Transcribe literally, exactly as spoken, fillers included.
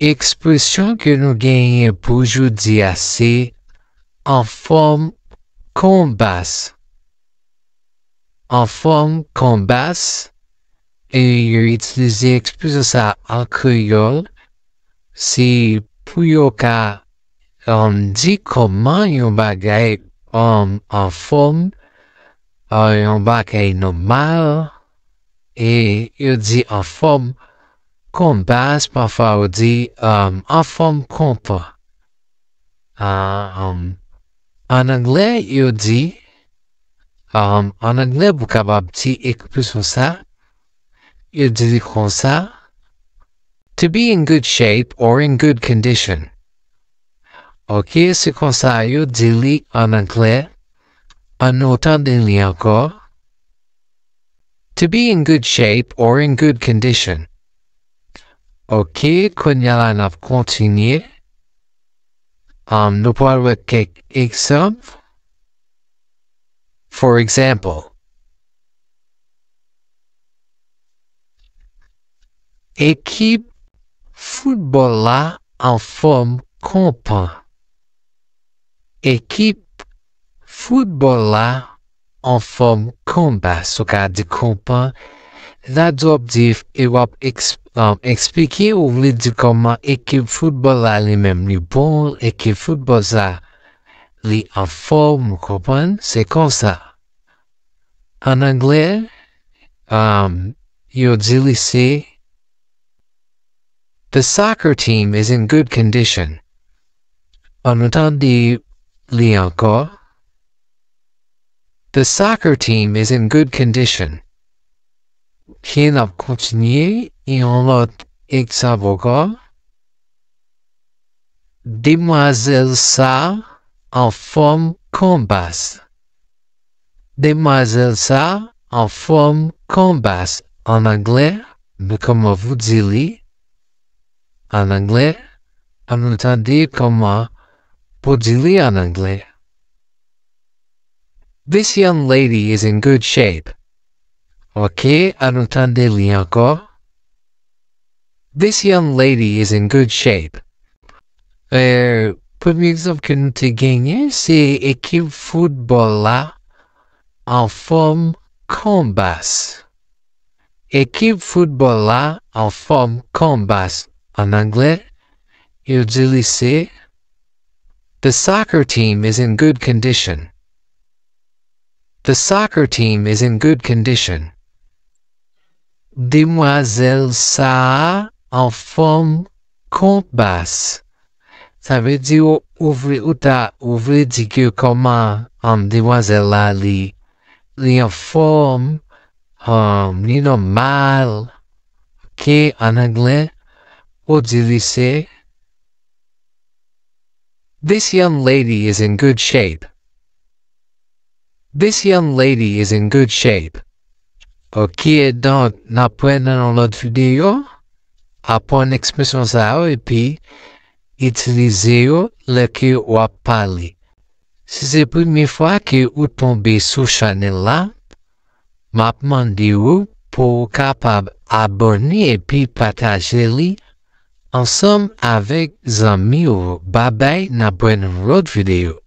Ekspresyon ke nou genyen pou jodi a se anfòm kon bas. Anfòm kon bas, e yo itilize ekspresyon sa a an kreyòl, se pou yo ka, um, di kòman yon bagay, um, anfòm, uh, yon bagay nòmal, e yo di anfòm kon bas, pafwa yo di, um, anfòm kontan. Ah, um, an anglè, yo di, um, an anglè, pou kapab di ekspresyon sa, yo di li konsa, to be in good shape or in good condition. Ok, se konsa yo di li an anglè. Ann nou tande li ankò. To be in good shape or in good condition. Ok, kounye a la n ap kontinye. Um, nou pral wè kèk egzanp. For example, ekip foutbòl la anfòm kontan. Ekip foutbòl la anfòm kontan, si w ka di kontan. Sa w ap di, e w ap eks-, um, eksplike, ou vle di kòman ekip foutbòl la li menm li bon, ekip foutbòl sa li anfòm, ou konprann? Se konsa. An anglè, um, yo di li se, the soccer team is in good condition. Ann nou tande li ankò. The soccer team is in good condition. Ok, n ap kontinye. Yon lòt egzanp ankò. Demwazèl sa anfòm kon bas. Demwazèl sa anfòm kon bas. An anglè, men kòman pou di li an anglè? Ann nou tande kòman pou di li an anglè. This young lady is in good shape. Ok, ann nou tande li ankò. This young lady is in good shape. Eh, premye egzanp ke nou te genyen, se ekip foutbòl la anfòm kon bas. Ekip foutbòl la anfòm kon bas. An anglè, yo di li se, the soccer team is in good condition. The soccer team is in good condition. Demwazèl sa a anfòm kon bas. Sa vle di ou, ou vle, ou ta, ou vle di ke kòman, um, demwazèl la li, li anfòm, um, li nòmal. Ok, an anglè, ou di li se, this young lady is in good shape. This young lady is in good shape. Ok, donk, n ap wè nan yon lòt videyo. Aprann ekspresyon sa yo epi itilize yo lè ke w ap pale. Si se premye fwa ke ou tonbe sou chanèl la, m ap mande w pou w kapab abòne epi pataje li ansanm avèk zanmi w. Babay, n ap wè nan lòt videyo.